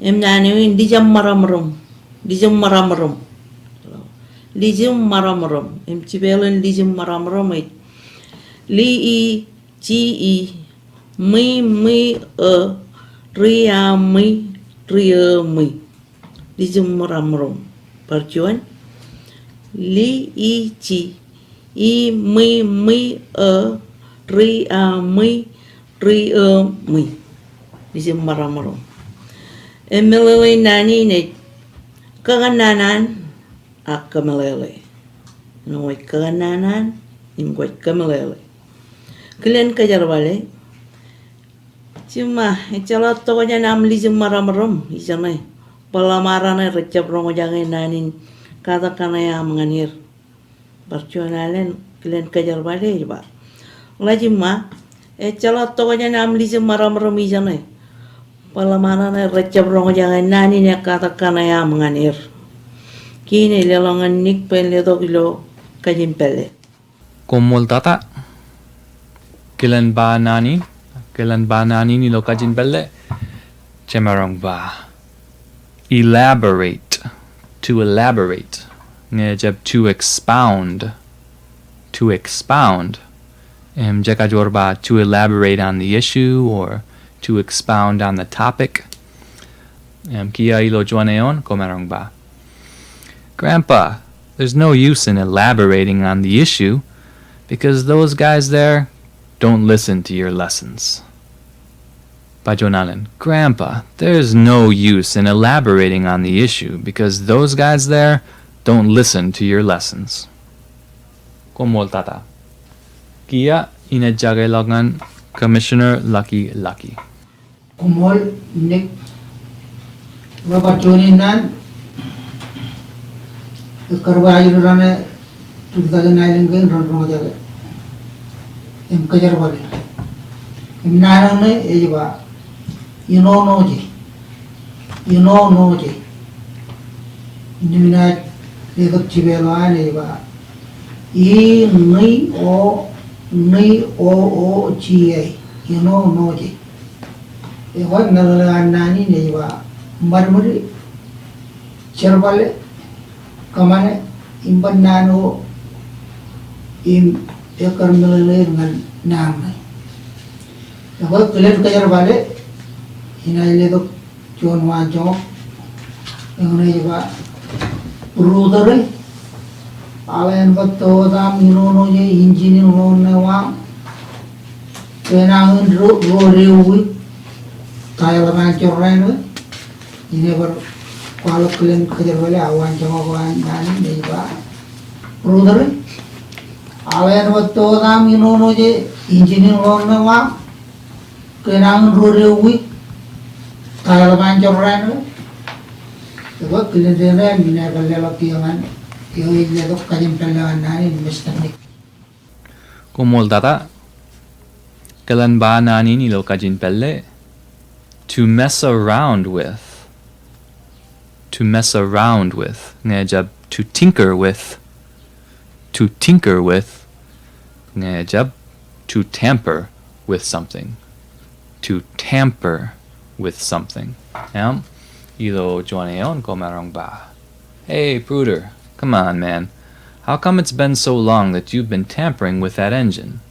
Im naan eo in lijeṃṃaramrom. Lijeṃṃaramrom. Lijeṃṃaramrom. Im jipeḷ in lijeṃṃaramrom ej li i ji i, ṃi ṃi ō, ri a ṃi, ri ō ṃi. Lijeṃṃaramrom. Bar juon. Li i ji i, ṃi ṃi ō, ri a ṃi, ri ō ṃi. Lijeṃṃaramrom. Im meḷeḷein naan in ej kakōnnaan ak kameḷeḷe. Āinwōt kakōnnaan im kwōj kameḷeḷe. Kilen kōjerbale. Jiṃṃa, ejjeḷọk tokjān aṃ lijeṃṃaramrom ijeṇe. Bwe ḷōṃaraṇe rej jab roñjake naan in katak kaṇe aṃ ñan er. Bar juon alen kilen kōjerbale ej ba, Ḷajiṃṃa, ejjeḷọk tokjān aṃ lijeṃṃaramrom ijeṇe. Bwe ḷōṃaraṇe rej jab roñjake naan in katak kaṇe aṃ ñan er. Kein ej leḷọk ñan Nick bwe en letok ilo kajin pālle. Koṃṃool tata. Kilen ba naan in, kilen ba naan in ilo kajin pālle. Jemaroñ ba. Elaborate. To elaborate. Ñe ejjab to expound. To expound. Im jekajoor ba to elaborate on the issue or to expound on the topic. Im kiiō ilo juon eoon, komaroñ ba. Grandpa, there's no use in elaborating on the issue because those guys there don't listen to your lessons. Ba juon alen, Grandpa, there's no use in elaborating on the issue because those guys there don't listen to your lessons. Koṃṃool tata. Kiiō, inaaj jakeḷọk ñan Commissioner Lucky Lucky. Koṃṃool Nick. Bar juon in naan, ekkar ba ajri raṇe, ri-tōl in aelōñ kein ren roñjake im kōjerbale. Im naan eo ṇe ej ba, inonoje. Inonoje. Im inaaj letok jipeḷ eo an ej ba, i ṇi o ṇi o o j e. Inonoje. Ekwe meḷeḷe an naan in ej ba, ṃadṃōd, jerbale, kōṃṃane, im ban naan eo im ekkar meḷeḷe er ñan naan ṇe. Ekwe kilen kōjerbale, inaaj letok juon waanjoñak. Eñṇe ej ba, brother e, aḷ āinwōt wōt aṃ inonoje injin in ḷoon ṇe eo aṃ. Kōnañin ro, ro dewiik ta eḷap an jorrāān ṇe. Inaaj bar kwaḷọk kilen kōjerbale ak waanjoñak eo an naan in ej ba, brother e, aḷ āinwōt wōt aṃ inonoje injin in ḷoon ṇe eo aṃ. Kōnañin ro dewiik ta eḷap an jorrāān ṇe. Ekwe kilen dein raṇ inaaj bar leḷọk kiiō ñan eo ej letok kajin pālle eo an naan in, Mister Nick. Koṃṃool tata. Kilen ba naan in ilo kajin pālle. To mess around with. To mess around with. Ñe ejjab to tinker with. To tinker with. Ñe ejjab to tamper with something. To tamper with something. Im ilo juon eoon komaroñ ba. Hey, Bruder, come on, man. How come it's been so long that you've been tampering with that engine?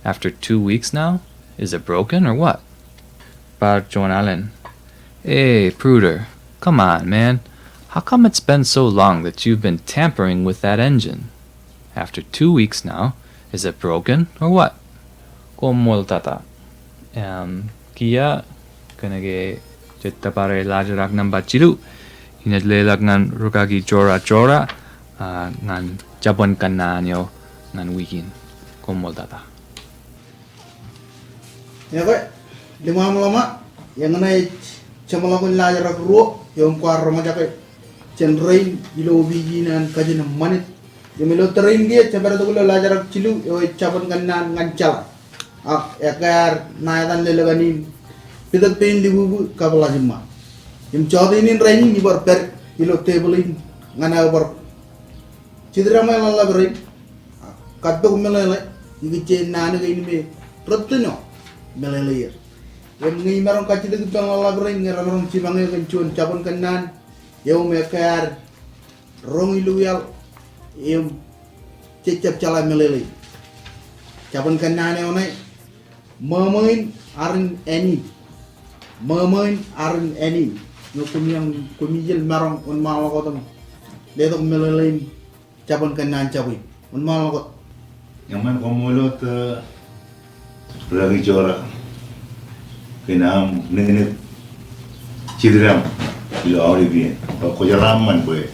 After two weeks now? Is it broken or what? Bar juon alen. Hey, Bruder, come on, man. How come it's been so long that you've been tampering with that engine? After two weeks now, is it broken or what? Koṃṃool tata. Im, kiiō, kōnke jej tōpar laajrak nōṃba jilu, inaaj leḷọk ñan rūkaki Jora Jora, ah, ñan jabōn kōnnaan eo ñan wiik in. Koṃṃool tata. Ekwe, limōṃ ḷōṃa, eñṇe ej jeṃḷọkin laajrak ruo, im kwaar roñjake jān rein ilo opiij in an kajin ṃanit. Im ilo tōre in kiiō, jepād tok ilo laajrak jilu, eo ej jabōn kōnnaan ñan jeḷā. Ak ekkā ad ṇa etan lōḷ kaṇ in, pitōk pein likūkū kab ḷajimṃa. Im jọteen in rainin ibar pād ilo tebōḷ in ñan aō bar jitdaṃwe ḷōḷḷap rein. Ak kappok meḷeḷe, ikijjien naan kein me rej tōn eo meḷeḷe er. Im ñe imaroñ kajjitōk ippān ḷōḷḷap rein ñe remaroñ jipañ eō kōn juon jabōn kōnnaan eo me ekkā ad roñ illu iaḷ im jejjab jeḷā meḷeḷe. Jabōn kōnnaan eo ṇe, ṃōṃō in arin ānin. Ṃōṃō in arin ānin. Ñe koṃ iien, koṃ iien maroñ wōnṃaanḷọk wōt im letok meḷeḷein jabōn kōnnaan jab in. Wōnṃaanḷọk wōt. Eṃṃan, koṃṃool wōt, eh, Rūkaki Jora, kōn aṃ niknik jitdaṃ ilo aolep iien. Bwe kwō jeraaṃṃan bwe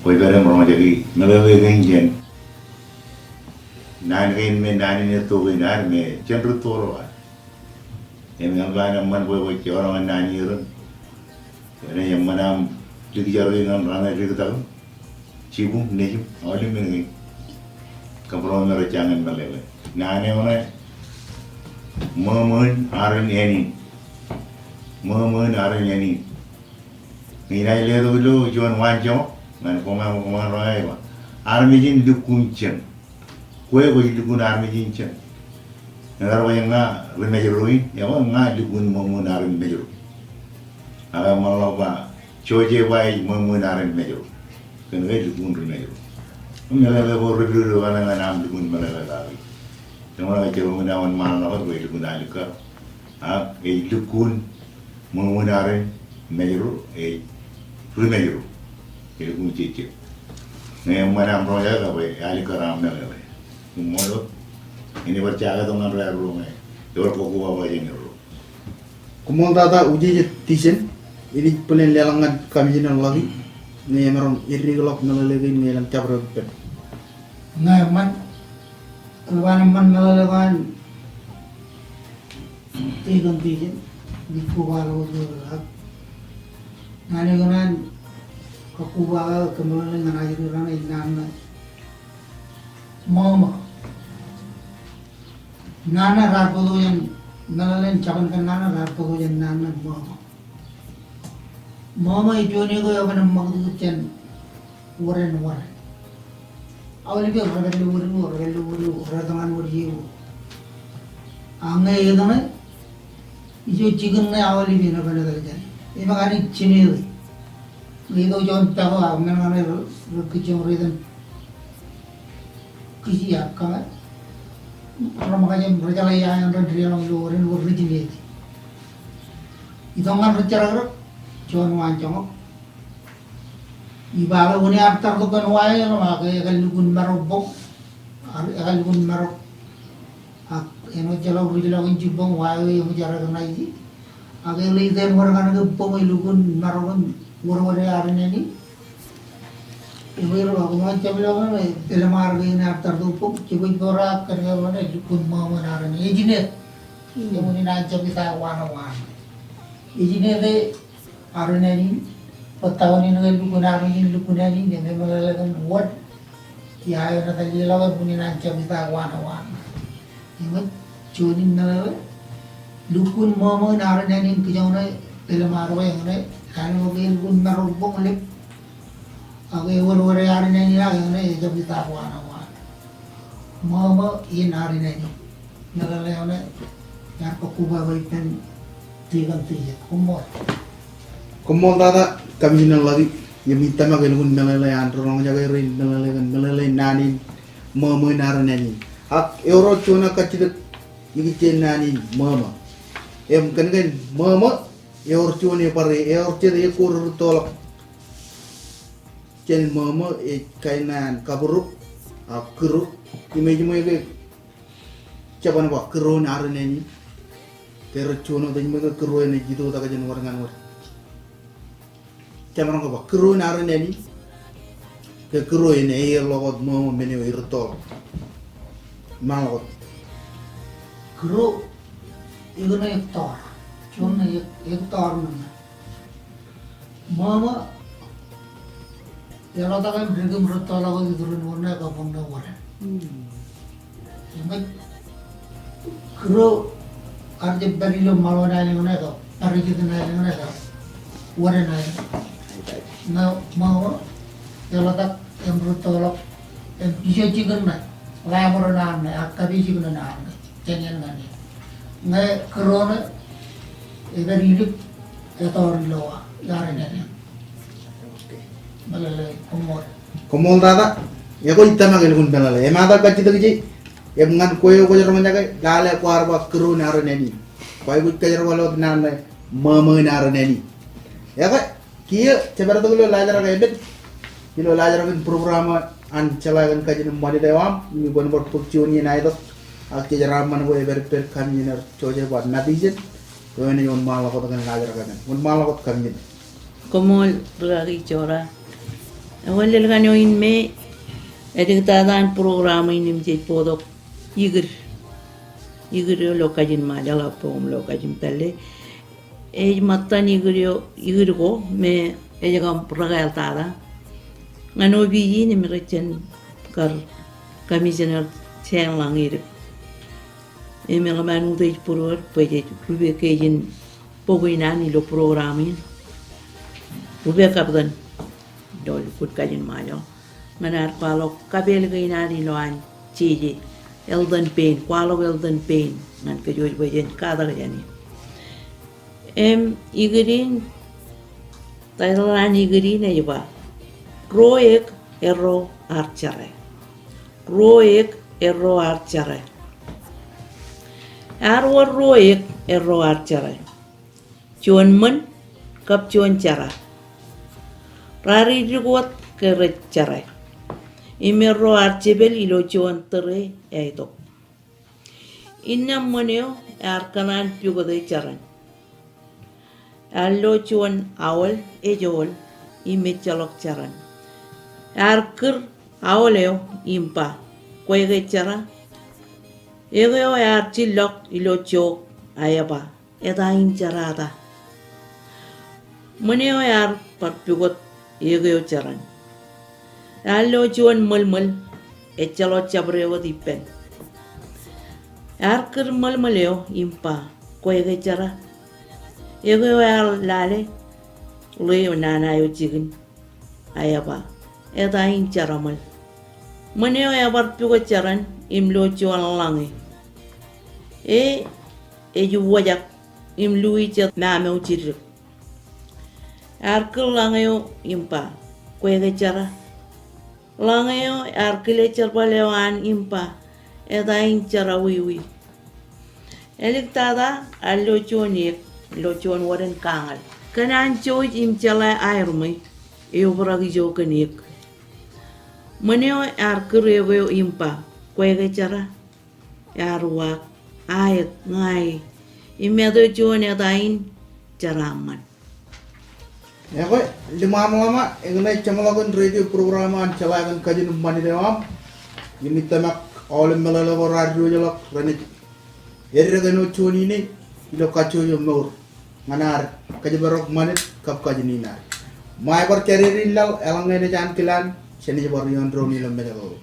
kwōj pād im roñjake meḷeḷe kein jān naan kein me naan in etto kein ad me jen rūtto ro ad. Im eṃṃan, eṃṃan bwe kwōj jọọṇe ñan naan iien. Enaaj eṃṃan aṃ likjab kein ñan raan eo dik tak im jibūṃ, nejūṃ, aolep men kein. Kab ro me rej jañin meḷeḷe. Naan eo ṇe, ṃōṃō in arin ānin. Ṃōṃō in arin ānin. Ñe inaaj letok ilo juon waanjoñak ñan koṃ, koṃ roñ eo ej ba, armej in lukkuun jān. Kwe kwōj lukkuun armej in jān. Ñe kar bwe ña ri Mājro in, ekwe ña lukkuun ṃōṃō in arin Mājro. Ak eṃṃanḷọk ba, Joseph ej ṃōṃō in arin Mājro. Kōn ke lukkuun ri Mājro. Im meḷeḷe ko repidodo kaṇe ñan aṃ lukkuun meḷeḷe kaki. Eṃṃan, ejjeḷọk men aō wōnṃaanḷọk bwe ej lukkuun alikkar. Ak ej lukkuun ṃōṃō in arin Mājro, ej ri Mājro. Ej lukkuun jejjet. Ñe eṃṃan aṃ roñjake kab ej alikkar aṃ meḷeḷe. Koṃṃool wōt. Inaaj bar jaketok ñan ro ad ruo ñe ewōr kakkobaba jān erro. Koṃṃool tata Ujeje Tijen, inaaj bōlen leḷọk ñan Commissioner Lucky, ñe emaroñ eddikḷọk meḷeḷe kein ñe elōñ jabdewōt ippān. Ñe eṃṃan, eḷap an eṃṃan meḷeḷe ko an Deacon Tijen, inaaj koba ḷọk wōt ilo ḷap. Naan eo ikōṇaan kakkobaba kōmeḷeḷe ñan ajri raṇe ej naan ṇe ṃōṃō. Naan ṇe raar bōktok jān, meḷeḷe in jabōn kōnnaan ṇe raar bōktok jān naan ṇe ṃōṃō. Ṃōṃō ej juon eo ke eban ṃakūtkūt jān wōt en wōt. Aolep eo rej pād ilo wōt eo, rej pād ilo wōt eo, rej tōñan wōt eo. Ak ñe etal ṇe, ijo jikin ṇe aolep eo eban etal jāne. Im kaṇe jine eo. Ñe itok juon pako ak men kaṇe rej, rej kijoñ rej itōn kiji ak kaṇe reṃōkaj im rej jeḷā iaan ren deḷọñ ilo wōt en wōt rej jineeje. Itok ñan ri jerakrak, juon waanjoñak. Iba ke wūnin ad tar tok kōn wa eo, ak ekar lukkuun maro boñ, ekar lukkuun maro. Ak āinwōt jeḷā ri jeḷā in jibboñ wa eo eṃōj recognize. Ak eḷap iten wōr kaṇ ke boñ, elukkuun maro im wōrwōre arinān in. Im ewōr ḷọk, ṃōṃō jab ilo ṃōṃō, pālle ṃaar ke eñin ad tar tok boñ, jibwe bōra kōn ke ewōr ṇe, lukkuun ṃōṃō in arinān in. Ej ine. Im wūnin an jab ita wānwaan. Ej ine ke arinān in, bwe ta wūnin ke lukkuun armej in, lukkuun ānin, im emeḷeḷe kōn wōt. Ia eo etal ḷọk, wūnin an jab ita wānwaan. Im ej juon in meḷeḷe, lukkuun ṃōṃō in arinān in kijoñ ṇe, pālle ṃaar bwe eñin ṇe, āinwōt ke elukkuun maro boñ lep. Ak ewōrwōre arinān in ak eñin ṇe, ejab ita wānwaan. Ṃōṃō in arinān in. Meḷeḷe eo ṇe, iar kakkobaba ippān Deacon Tijen. Koṃṃool. Koṃṃool tata Commissioner Lucky, im ij tōmak elukkuun meḷeḷe an ri roñjake rein meḷeḷe kōn meḷeḷe in naan in ṃōṃō in arinān in. Ak ewōr juon aō kajjitōk ikijjien naan in ṃōṃō. Im kōn kōn ṃōṃō, ewōr juon ebar, ewōr jet ekwe rej rūttoḷọk jān ṃōṃō, ej kain an kabūrok, ak kūro, im ej ṃool ke jeban ba kūro in arinān in. Ke rej juon wōt ej ṃool ke kūro in ej itoitak jān wōr ñan wōr. Jemaroñ ke ba kūro in arinān in. Ke kūro in ej ḷọk wōt ṃōṃō men eo ej rūttoḷọk. Ṃaḷokwōt. Kūro, ikōṇe ektọọr. Juon ṇe ek, ektọọr ṇe. Ṃōṃō, eḷotak im dik im rūttoḷọk wōt iturin wōn ṇe kab wōn ṇe wōre. Im kūro, ear jab pād ilo ṃaḷoon aelōñ ṇe kab parijet in aelōñ ṇe kab wōren aelōñ. Ñe ṃōṃō, eḷotak im rūttoḷọk im ijo jikin ṇe, ḷaṃro ṇe an ṇe, ak kapijukunen an ṇe, jān iien ñan iien. Ñe kūro ṇe, ekar ilip etọọr ilo wa, iar inene. Meḷeḷe, koṃṃool. Koṃṃool tata, ekwe ij tōmak elukkuun meḷeḷe. Eṃaat aō kajjitōk ije, im ñan kwe eo kwōj roñjake, lale kwaar ba kūro ṇe ear inene. Kwaikuj kōjro wōt naan ṇe, ṃōṃō ṇe ear inene. Ekwe, kiiō, jepād tok ilo laajrak emān, ilo laajrak in program an jeḷā kōn kajin im ṃanit eo aṃ, im kwōn bar bōk juon iien aetok, ak jej raṃṃan bwe epād ippān Commissioner Joseph Mathieson, eo enaaj wōnṃaanḷọk wōt kōn laajrak emān. Wōnṃaanḷọk wōt Commissioner. Koṃṃool rūkaki Jora. Ekwe lelkan eo in me, edik tata an program in im jej bōktok ikid. Ikid eo ilo kajin Ṃajeḷ ak bok im ilo kajin pālle. Ej ṃōttan ikid eo, ikid ko me ej kab rekāāl tata. Ñan opiij in im rej jān kar Commissioner Jane Langedip. Im eḷap an utiej būruod bwe jej rupe kein bok in an ilo program in. Rupe kaptan ilo lukkuun kajin Ṃajeḷ. Ñan ad kwaḷọk kapeel kein ad ilo an jeje. Eḷtan pein, kwaḷọk eḷtan pein. Ñan kōj wōj bwe jen katak jāne. Im ikid in, title an ikid in ej ba, Ruo ek erro ar jera. Ruo ek erro ar jera. Ear wōr ruo ek erro ar jera. Juon ṃōn kab juon jera. Raar idik wōt ke rej jera. Im erro ar jepel ilo juon tōre āitok. Innām ṃōn eo ear kōṇaan pukote jeran. Ear lo juon aol ejool im ejjeḷọk jeran. Ear kūr aol eo im ba, Kwe ke jera? Ek eo ear jillọk ilo jook a eba, Eta in jerata? Ṃōn eo ear bar pukot ek eo jeran. Ear lo juon ṃōḷṃōḷ, ejjeḷọk jabdewōt ippān. Ear kūr ṃōḷṃōḷ eo im ba, Kwe ke jera? Ek eo ear lale ḷeo nana eo jikin a eba, Eta in jeraṃōḷ? Ṃōn eo ebar pukot jeran im lo juon ḷañe. E ej wōjak im lui jet maṃeo jidik. Ear kūr ḷañe eo im ba, Kwe ke jera? Ḷañe eo ear kile jerbal eo an im ba, Eta in jerawiwi? Āliktata ear lo juon ek, lo juon wōt in kañal. Kōn an jouj im jeḷā aerṃe, eobrak ijo kōn ek. Ṃōn eo ear kūr ek eo im ba, Kwe ke jera? Ear uwaak, Aet, ña e. Im eto juon eta in jeraaṃṃan. Ekwe, ḷōmṇak ḷōmṇak, eñin ej jeṃḷọkin radio program an jeḷā kōn kajin im ṃanit eo aṃ. Im ij tōmak aolep meḷeḷe ko raar diwōjḷọk renaaj eddek āinwōt juon ine ilo kajjojo mour ñan ad kōjparok ṃanit kab kajin in ad. Ṃae bar jaded in laḷ, eḷaññe enaaj ankilaan, jenaaj bar ioon doon ilo Mājro.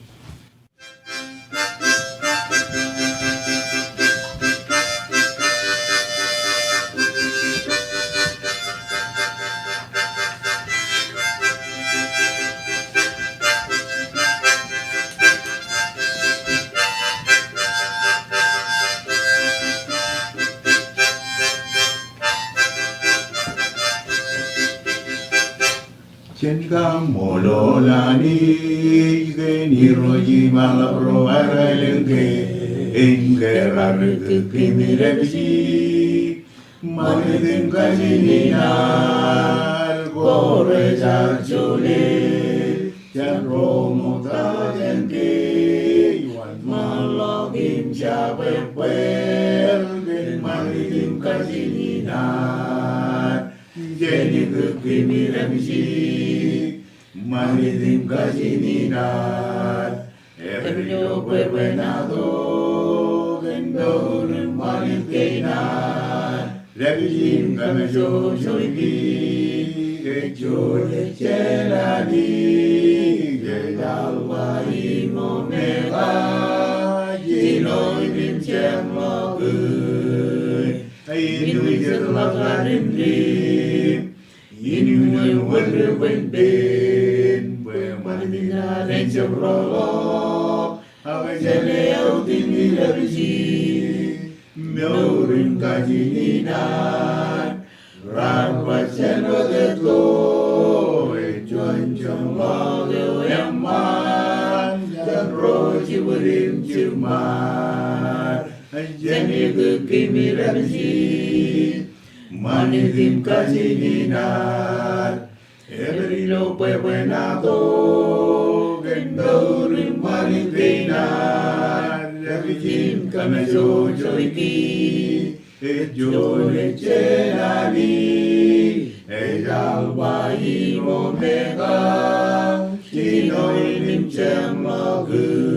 Jen kaṃṃoolol Anij kōn Irooj im aḷap ro aer aelōñ kein ke raar kūkimi dāpiji. Ṃanit im kajin in ad ko rej ar jolōt jān ro ṃokta jān ke, wōnṃaanḷọk im jabdewōt kōn ṃanit im kajin in ad. Jen kūkimi dāpiji, ṃanit im kajin in ad. Epād ilo bwebwenato kōn mour im ṃanit kein ad. Dāpij in kōmmejojo ikijjien jān Alfa im Omega, jinoin im jeṃḷọkin. Inwōj etḷọk ad im dim, inwōj wōn ri-bōn pen, bwe ṃanit in ad en jab roḷọk, ak jān e autini dāpij in mour im kajin in ad, raar ba jān wōt etto, ej juon jeṃḷọk eo eṃṃan jān ro jibwid im jiṃṃaad. Jān ikūkkimi dāpij in ṃanit im kajin in ad. Epād ilo bwebwenato kōn mour im ṃanit kein ad. Dāpij in kōmmejojo ikijjien jān Alfa, ej Alfa im Omega, jinoin im jeṃḷọkin.